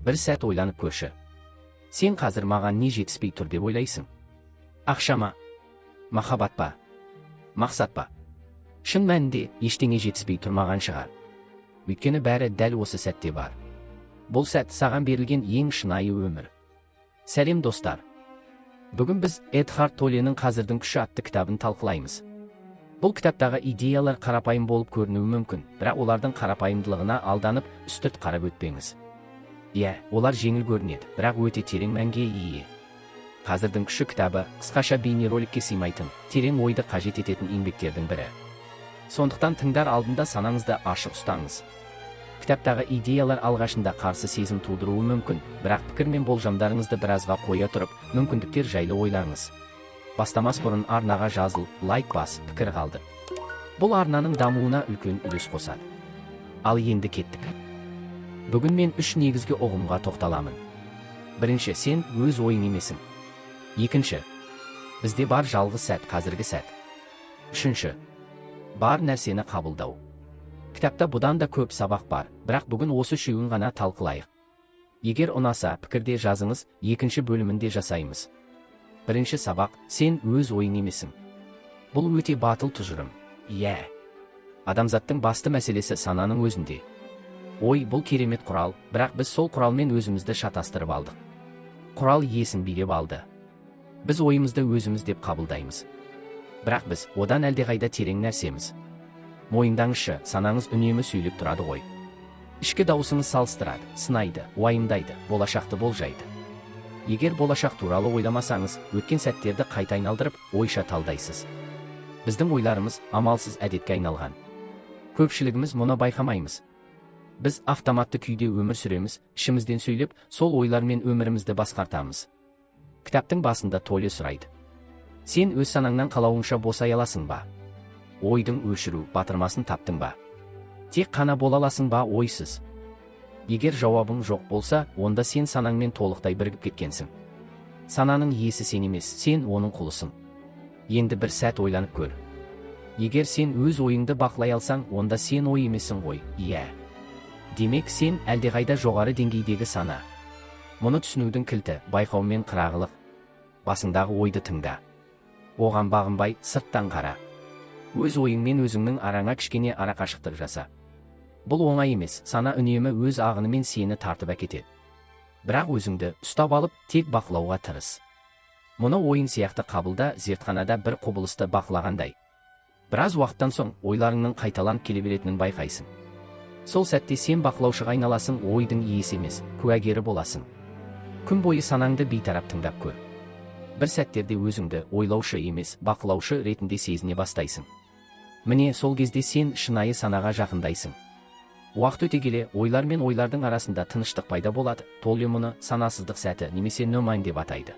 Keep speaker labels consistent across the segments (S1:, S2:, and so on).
S1: Бір сәт ойланып көрші. Сен қазір маған не жетіспей тұр деп ойлайсың? Ақша ма? Махаббат па? Мақсат па? Шын мәнінде ештеңе жетіспей тұрмаған шығар. Өйткені бәрі дәл осы сәтте бар. Бұл сәт саған берілген ең шынайы өмір. Сәлем, достар! Бүгін біз Экхарт Толленің «Қазірдің күші» атты кітабын талқылаймыз. Бұл кітаптағы идеялар қарапайым болып көрінуі мүмкін, бірақ олардың қарапайымдылығына алданып, үстірт қарап өтпеңіз. Иә, олар жеңіл көрінеді, бірақ өте терең мәнге ие. «Қазірдің күші» кітабы қысқаша бейнероликке сыймайтын, терең ойды қажет ететін еңбектердің бірі. Сондықтан тыңдар алдында санаңызды ашық ұстаңыз. Кітаптағы идеялар алғашында қарсы сезім тудыруы мүмкін, бірақ пікір мен болжамдарыңызды біразға қоя тұрып, мүмкіндіктер жайлы ойлаңыз. Бастамас бұрын арнаға жазыл, лайк бас, пікір қалды. Бұл арнаның дамуына үлкен үлес қосады. Ал енді кеттік. Бүгін мен үш негізгі ұғымға тоқталамын. Бірінші, сен өз ойың емесің. Екінші, бізде бар жалғыз сәт — қазіргі сәт. Үшінші, бар нәрсені қабылдау. Кітапта бұдан да көп сабақ бар, бірақ бүгін осы үшеуін ғана талқылайық. Егер ұнаса, пікірде жазыңыз, екінші бөлімінде жасаймыз. Бірінші сабақ: сен өз ойың емесің. Бұл өте батыл тұжырым. Иә. Адамзаттың басты мәселесі сананың өзінде. Ой — бұл керемет құрал, бірақ біз сол құралмен өзімізді шатастырып алдық. Құрал иесін билеп алды. Біз ойымызды өзіміз деп қабылдаймыз. Бірақ біз одан әлдеқайда терең нәрсеміз. Мойындаңызшы, санаңыз үнемі сөйлеп тұрады ғой. Ішкі дауысыңыз салыстырады, сынайды, уайымдайды, болашақты болжайды. Егер болашақ туралы ойламасаңыз, өткен сәттерді қайта айналдырып, ойша талдайсыз. Біздің ойларымыз амалсыз әдетке айналған. Көпшілігіміз мұны байқамаймыз. Біз автоматты күйде өмір сүреміз, ішімізден сөйлеп, сол ойлармен өмірімізді басқартамыз. Кітаптың басында Толле сұрайды: «Сен өз санаңнан қалауыңша босай аласың ба? Ойдың өшіру батырмасын таптың ба? Тек қана бола аласың ба ойсыз?» Егер жауабың жоқ болса, онда сен санаңмен толықтай бірігіп кеткенсің. Сананың иесі сен емес, сен оның құлысың. Енді бір сәт ойланып көр. Егер сен өз ойыңды бақылай алсаң, онда сен ой емессің ғой, иә? Демек, сен әлдеқайда жоғары деңгейдегі сана. Мұны түсінудің кілті — байқау мен қырағылық. Басыңдағы ойды тыңда. Оған бағынбай, сырттан қара. Өз ойыңмен өзіңнің араңа кішкене арақашықтық жаса. Бұл оңай емес, сана үнемі өз ағынымен сені тартып әкетеді. Бірақ өзіңді ұстап алып, тек бақылауға тырыс. Мұны ойын сияқты қабылда, зертханада бір құбылысты бақылағандай. Біраз уақыттан соң ойларыңның қайталанып келе беретінін байқайсың. Сол сәтте сен бақылаушыға айналасың, ойдың иесі емес, куәгері боласың. Күн бойы санаңды бейтарап тыңдап көр. Бір сәттерде өзіңді ойлаушы емес, бақылаушы ретінде сезіне бастайсың. Міне, сол кезде сен шынайы санаға жақындайсың. Уақыт өте келе ойлар мен ойлардың арасында тыныштық пайда болады. Толле мұны санасыздық сәті немесе no mind деп атайды.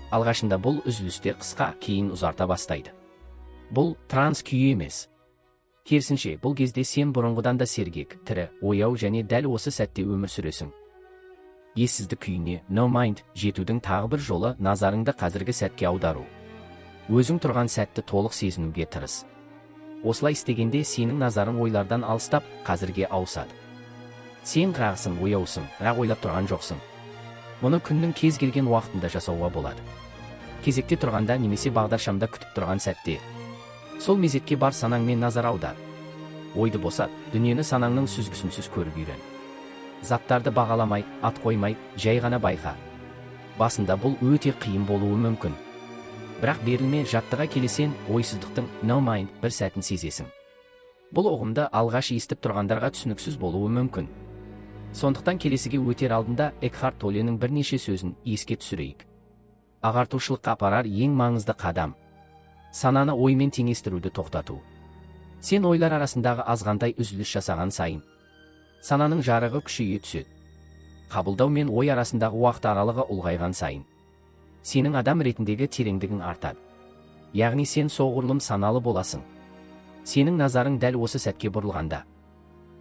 S1: Алғашында бұл үзілістер қысқа, кейін ұзарта бастайды. Бұл транс күйі емес. Керісінше, бұл кезде сен бұрынғыдан да сергек, тірі, ояу және дәл осы сәтте өмір сүресің. Ессіздік күйіне, no mind, жетудің тағы бір жолы — назарыңды қазіргі сәтке аудару. Өзің тұрған сәтті толық сезінуге тырыс. Осылай істегенде сенің назарың ойлардан алыстап, қазірге ауысады. Сен қырағысың, ояусың, бірақ ойлап тұрған жоқсың. Мұны күннің кез келген уақытында жасауға болады. Кезекте тұрғанда немесе бағдаршамда күтіп тұрған сәтте. Сол мезетке бар санаңмен назар аудар. Ойды босат, дүниені санаңның сүзгісінсіз көріп үйрен. Заттарды бағаламай, ат қоймай, жай ғана байқа. Басында бұл өте қиын болуы мүмкін. Бірақ берілме, жаттыға келе сен ойсыздықтың, no mind, бір сәтін сезесің. Бұл ұғымды алғаш естіп тұрғандарға түсініксіз болуы мүмкін. Сондықтан келесіге өтер алдында Экхарт Толленің бірнеше сөзін еске түсірейік. «Ағартушылыққа апарар ең маңызды қадам — сананы оймен теңестіруді тоқтату. Сен ойлар арасындағы азғантай үзіліс жасаған сайын, сананың жарығы күшейе түседі. Қабылдау мен ой арасындағы уақыт аралығы ұлғайған сайын, сенің адам ретіндегі тереңдігің артады. Яғни сен соғұрлым саналы боласың. Сенің назарың дәл осы сәтке бұрылғанда,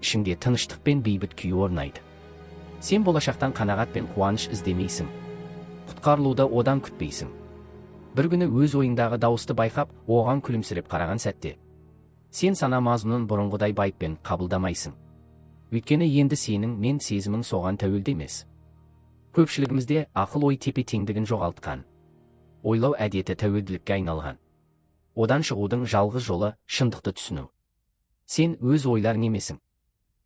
S1: ішіңде тыныштық пен бейбіт күй орнайды. Сен болашақтан қанағат пен қуаныш іздемейсің. Құтқарылуды одан күтпейсің. Бір күні өз ойыңдағы дауысты байқап, оған күлімсіреп қараған сәтте, сен сана мазмұнын бұрынғыдай байыппен қабылдамайсың. Өйткені енді сенің мен сезімің соған тәуелді емес. Көпшілігімізде ақыл ой тепе теңдігін жоғалтқан. Ойлау әдеті тәуелділікке айналған. Одан шығудың жалғыз жолы шындықты түсіну. Сен өз ойларың емесің.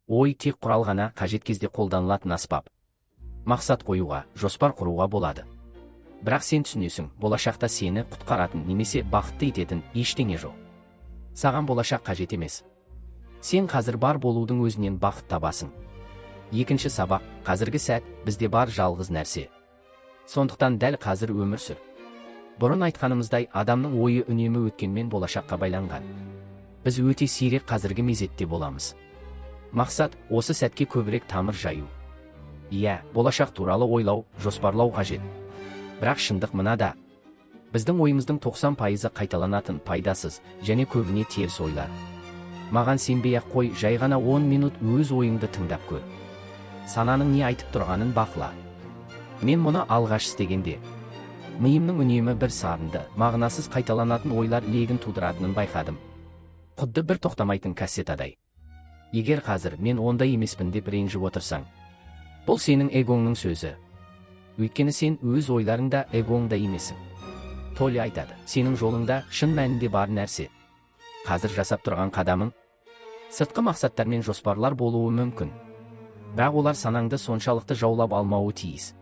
S1: Ой тек құрал ғана, қажет кезде қолданылатын аспап. Мақсат қоюға, жоспар құруға болады. Бірақ сен түсінесің, болашақта сені құтқаратын немесе бақытты ететін ештеңе жоқ. Саған болашақ қажет емес. Сен қазір бар болудың өзінен бақыт табасың. Екінші сабақ: қазіргі сәт бізде бар жалғыз нәрсе. Сондықтан дәл қазір өмір сүр. Бұрын айтқанымыздай, адамның ойы үнемі өткенмен болашаққа байланған. Біз өте сирек қазіргі мезетте боламыз. Мақсат осы сәтке көбірек тамыр жаю. Иә, болашақ туралы ойлау, жоспарлау қажет. Бірақ шындық мынада: біздің ойымыздың 90%-ы қайталанатын пайдасыз және көбіне теріс ойлар. Маған сенбей ақ қой, жай ғана 10 минут өз ойыңды тыңдап көр. Сананың не айтып тұрғанын бақыла. Мен мұны алғаш істегенде, миымның үнемі бір сарынды, мағынасыз қайталанатын ойлар легін тудыратынын байқадым. Құдды бір тоқтамайтын кассетадай. Егер қазір мен ондай емеспін деп ренжіп отырсаң, бұл сенің эгоңның сөзі. Өйткені сен өз ойларың да, эгоң да емессің. Толли айтады: сенің жолыңда шын мәнінде бар нәрсе қазір жасап тұрған қадамың. Сыртқы мақсаттар мен жоспарлар болуы мүмкін, бірақ олар санаңды соншалықты жаулап алмауы тиіс.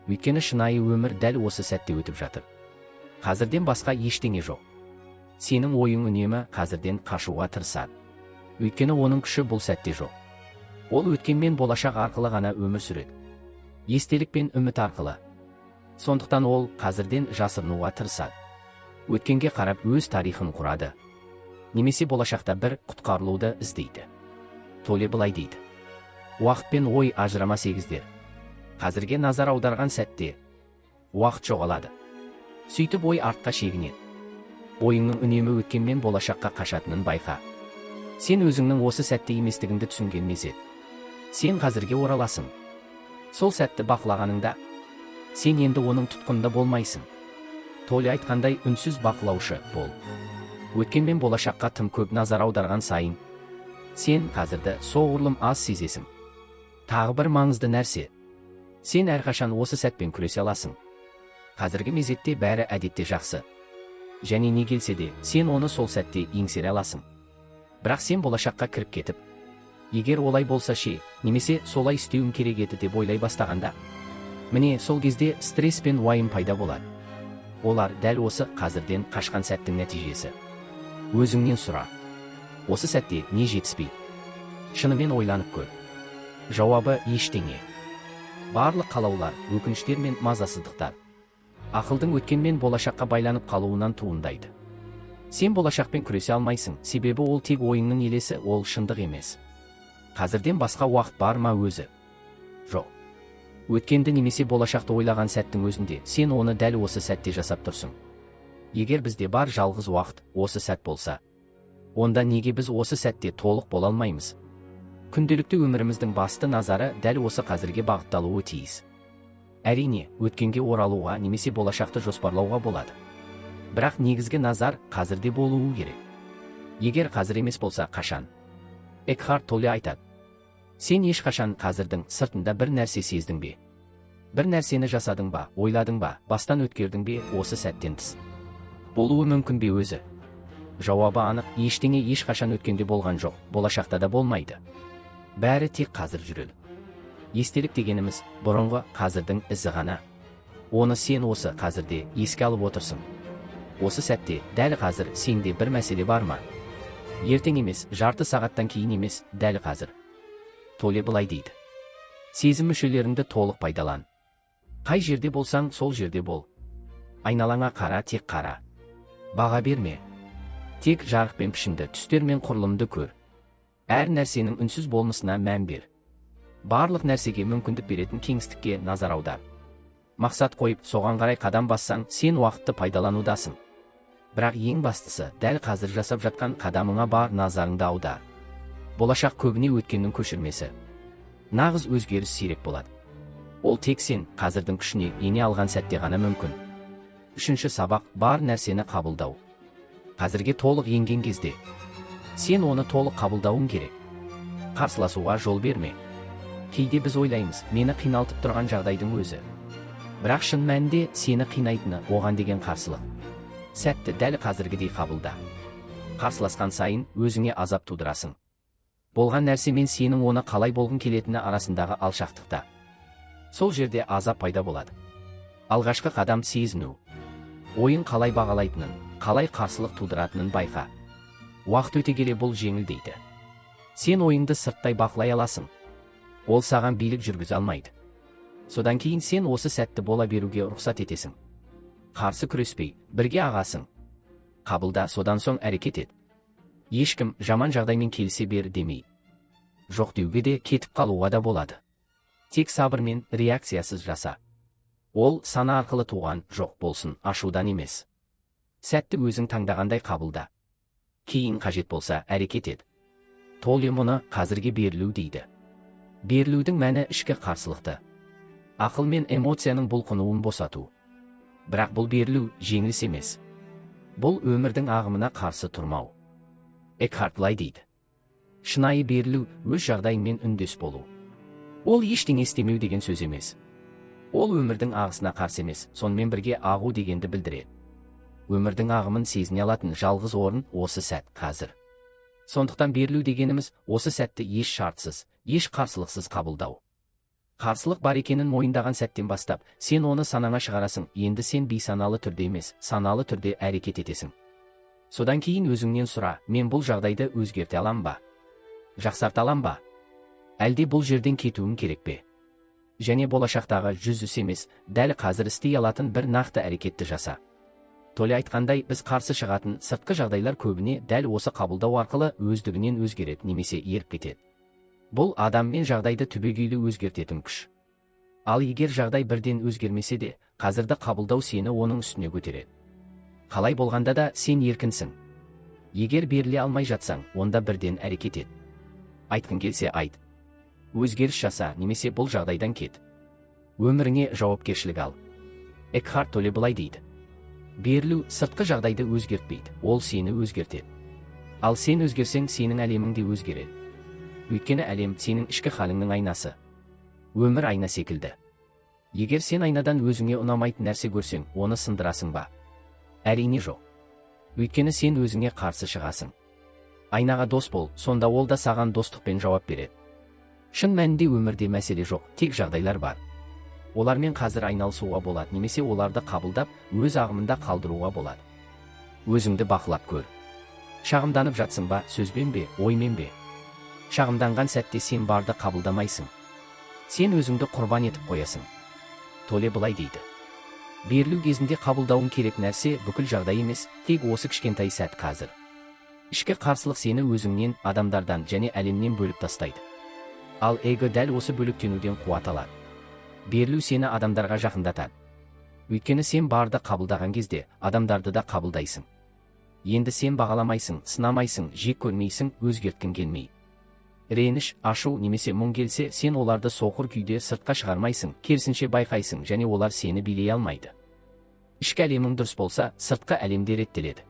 S1: Өйткені шынайы өмір дәл осы сәтте өтіп жатыр. Қазірден басқа ештеңе жоқ. Сенің ойың үнемі қазірден қашуға тырысады. Өйткені оның күші бұл сәтте жоқ. Ол өткен мен болашақ арқылы ғана өмір сүреді. Естелік пен үміт арқылы. Сондықтан ол қазірден жасырынуға тырысады. Өткенге қарап өз тарихын құрады. Немесе болашақта бір құтқарылуды іздейді. Толле былай дейді: Уақыт пен ой ажырамас егіздер. Қазірге назар аударған сәтте уақыт жоғалады. Сөйтіп ой артқа шегінеді. Ойыңның үнемі өткенмен болашаққа қашатынын байқа. Сен өзіңнің осы сәтте еместігіңді түсінген мезет, сен қазірге ораласың. Сол сәтті бақылағаныңда, сен енді оның тұтқынында болмайсың. Толле айтқандай, үнсіз бақылаушы бол. Өткен мен болашаққа тым көп назар аударған сайын, сен қазірді соғұрлым аз сезесің. Тағы бір маңызды нәрсе: сен әрқашан осы сәтпен күресе аласың. Қазіргі мезетте бәрі әдетте жақсы. Және не келсе де, сен оны сол сәтте еңсере аласың. Бірақ сен болашаққа кіріп кетіп, егер олай болса ше, немесе солай істеуім керек еді деп ойлай бастағанда, міне, сол кезде стресс пен уайым пайда болады. Олар дәл осы қазірден қашқан сәттің нәтижесі. Өзіңнен сұра: осы сәтте не жетіспейді? Шынымен ойланып көр. Жауабы: ештеңе. Барлық қалаулар, өкініштер мен мазасыздықтар ақылдың өткенмен болашаққа байланып қалуынан туындайды. Сен болашақпен күресе алмайсың, себебі ол тек ойыңның елесі, ол шындық емес. Қазірден басқа уақыт бар ма өзі? Жоқ. Өткенді немесе болашақты ойлаған сәттің өзінде сен оны дәл осы сәтте жасап тұрсың. Егер бізде бар жалғыз уақыт осы сәт болса, онда неге біз осы сәтте толық бола алмаймыз? Күнделікті өміріміздің басты назары дәл осы қазірге бағытталуы тиіс. Әрине, өткенге оралуға немесе болашақты жоспарлауға болады. Бірақ негізгі назар қазірде болуы керек. Егер қазір емес болса, қашан? Экхарт Толле айтады: сен ешқашан қазірдің сыртында бір нәрсе сездің бе? Бір нәрсені жасадың ба, ойладың ба, бастан өткердің бе осы сәттен тыс? Болуы мүмкін бе өзі? Жауабы анық: ештеңе ешқашан өткенде болған жоқ, болашақта да болмайды. Бәрі тек қазір жүреді. Естелік дегеніміз бұрынғы қазірдің ізі ғана. Оны сен осы қазірде еске алып отырсың. Осы сәтте, дәл қазір сенде бір мәселе бар ма? Ертең емес, жарты сағаттан кейін емес, дәл қазір. Толле былай дейді: сезім мүшелеріңді толық пайдалан. Қай жерде болсаң, сол жерде бол. Айналаңа қара, тек қара. Баға берме. Тек жарық пен пішінді, түстер мен құрылымды көр. Әр нәрсенің үнсіз болмысына мән бер. Барлық нәрсеге мүмкіндік беретін кеңістікке назар аудар. Мақсат қойып, соған қарай қадам бассаң, сен уақытты пайдаланудасың. Бірақ ең бастысы, дәл қазір жасап жатқан қадамыңа бар назарыңды аудар. Болашақ көбіне өткеннің көшірмесі. Нағыз өзгеріс сирек болады. Ол тек сен қазірдің күшіне ене алған сәтте ғана мүмкін. Үшінші сабақ: бар нәрсені қабылдау. Қазірге толық енген кезде сен оны толық қабылдауың керек. Қарсыласуға жол берме. Кейде біз ойлаймыз, мені қиналтып тұрған жағдайдың өзі. Бірақ шын мәнінде сені қинайтыны оған деген қарсылық. Сәтті дәл қазіргідей қабылда. Қарсыласқан сайын өзіңе азап тудырасың. Болған нәрсе мен сенің оны қалай болғың келетіні арасындағы алшақтықта. Сол жерде азап пайда болады. Алғашқы қадам – сезіну. Ойын қалай бағалайтынын, қалай қарсылық тудыратынын байқа. Уақыт өте келе бұл жеңілдейді. Сен ойыңды сырттай бақылай аласың. Ол саған билік жүргізе алмайды. Содан кейін сен осы сәтті бола беруге рұқсат етесің. Қарсы күреспей, бірге ағасың. Қабылда, содан соң әрекет ет. Ешкім жаман жағдаймен келісе бер демей. Жоқ деуге де, кетіп қалуға да болады. Тек сабырмен, реакциясыз жаса. Ол сана арқылы туған жоқ болсын, ашудан емес. Сәтті өзің таңдағандай қабылда. Кейін қажет болса, әрекет ет. Толле мұны қазірге берілу дейді. Берілудің мәні – ішкі қарсылықты, ақыл мен эмоцияның бұлқынуын босату. Бірақ бұл берілу жеңіліс емес. Бұл – өмірдің ағымына қарсы тұрмау. Экхарт былай дейді: «Шынайы берілу – өз жағдайыңмен үндес болу. Ол ештеңе істемеу деген сөз емес. Ол өмірдің ағысына қарсы емес, сонымен бірге ағу дегенді білдіреді. Өмірдің ағымын сезіне алатын жалғыз орын – осы сәт, қазір. Сондықтан берілу дегеніміз – осы сәтті еш шартсыз, еш қарсылықсыз қабылдау. Қарсылық бар екенін мойындаған сәттен бастап, сен оны санаңа шығарасың. Енді сен бейсаналы түрде емес, саналы түрде әрекет етесің. Содан кейін өзіңнен сұра: мен бұл жағдайды өзгерте алам ба? Жақсарта алам ба? Әлде бұл жерден кетуім керек пе? Және болашақтағы 100 іс емес, дәл қазір істей алатын бір нақты әрекетті жаса. Толле айтқандай, біз қарсы шығатын сыртқы жағдайлар көбіне дәл осы қабылдау арқылы өздігінен өзгереді немесе еріп кетеді. Бұл – адам мен жағдайды түбегейлі өзгертетін күш. Ал егер жағдай бірден өзгермесе де, қазірді қабылдау сені оның үстіне көтереді. Қалай болғанда да, сен еркінсің. Егер беріле алмай жатсаң, онда бірден әрекет ет. Айтқың келсе, айт. Өзгеріс жаса немесе бұл жағдайдан кет. Өміріңе жауапкершілік ал. Экхарт Толле былай дейді: «Берілу сыртқы жағдайды өзгертпейді, ол сені өзгертеді. Ал сен өзгерсең, сенің әлемің де өзгереді. Өйткені әлем – сенің ішкі халіңнің айнасы. Өмір айна секілді. Егер сен айнадан өзіңе ұнамайтын нәрсе көрсең, оны сындырасың ба? Әрине, жоқ. Өйткені сен өзіңе қарсы шығасың. Айнаға дос бол, сонда ол да саған достықпен жауап береді. Шын мәнінде өмірде мәселе жоқ, тек жағдайлар бар. Олармен қазір айналысуға болады немесе оларды қабылдап, өз ағымында қалдыруға болады. Өзіңді бақылап көр. Шағымданып жатсың ба, сөзбен бе, оймен бе? Шағымданған сәтте сен барды қабылдамайсың. Сен өзіңді құрбан етіп қоясың. Толле былай дейді: «Берілу кезінде қабылдауың керек нәрсе бүкіл жағдай емес, тек осы кішкентай сәт, қазір. Ішкі қарсылық сені өзіңнен, адамдардан және әлемнен бөліп тастайды. Ал эго дәл осы бөлектенуден қуат алады. Берілу сені адамдарға жақындатады. Өйткені сен барды қабылдаған кезде, адамдарды да қабылдайсың. Енді сен бағаламайсың, сынамайсың, жек көрмейсің, өзгерткің келмейді. Реніш, ашу немесе мұң келсе, сен оларды соқыр күйде сыртқа шығармайсың, керісінше, байқайсың және олар сені билей алмайды. Ішкі әлемің дұрыс болса, сыртқы әлем де реттеледі.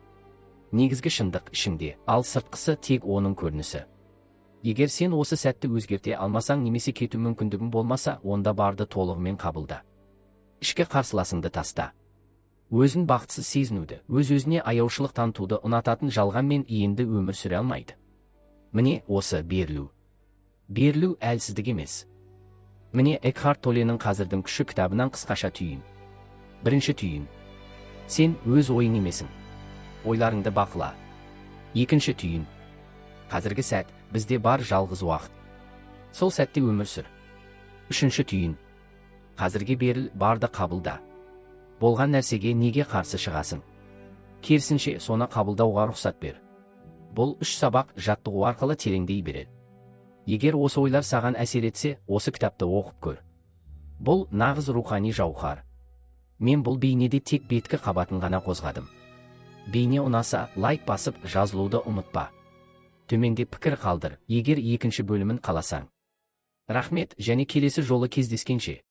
S1: Негізгі шындық ішіңде, ал сыртқысы тек оның көрінісі. Егер сен осы сәтті өзгерте алмасаң немесе кету мүмкіндігің болмаса, онда барды толығымен қабылда. Ішкі қарсыласыңды таста. Өзін бақытсыз сезінуді, өз өзіне аяушылық танытуды ұнататын жалған мен енді өмір сүре алмайды. Міне, осы берілу. Берілу әлсіздік емес. Міне, Экхарт Толленің «Қазірдің күші» кітабынан қысқаша түйін. Бірінші түйін: сен өз ойың емесің. Ойларыңды бақыла. Екінші түйін: қазіргі сәт – бізде бар жалғыз уақыт. Сол сәтте өмір сүр. Үшінші түйін: қазірге беріл, барды қабылда. Болған нәрсеге неге қарсы шығасың? Керісінше, соны қабылдауға рұқсат бер. Бұл үш сабақ жаттығу арқылы тереңдей береді. Егер осы ойлар саған әсер етсе, осы кітапты оқып көр. Бұл – нағыз рухани жауһар. Мен бұл бейнеде тек беткі қабатын ғана қозғадым. Бейне ұнаса, лайк басып, жазылуды ұмытпа. Төменде пікір қалдыр, егер екінші бөлімін қаласаң. Рахмет және келесі жолы кездескенше.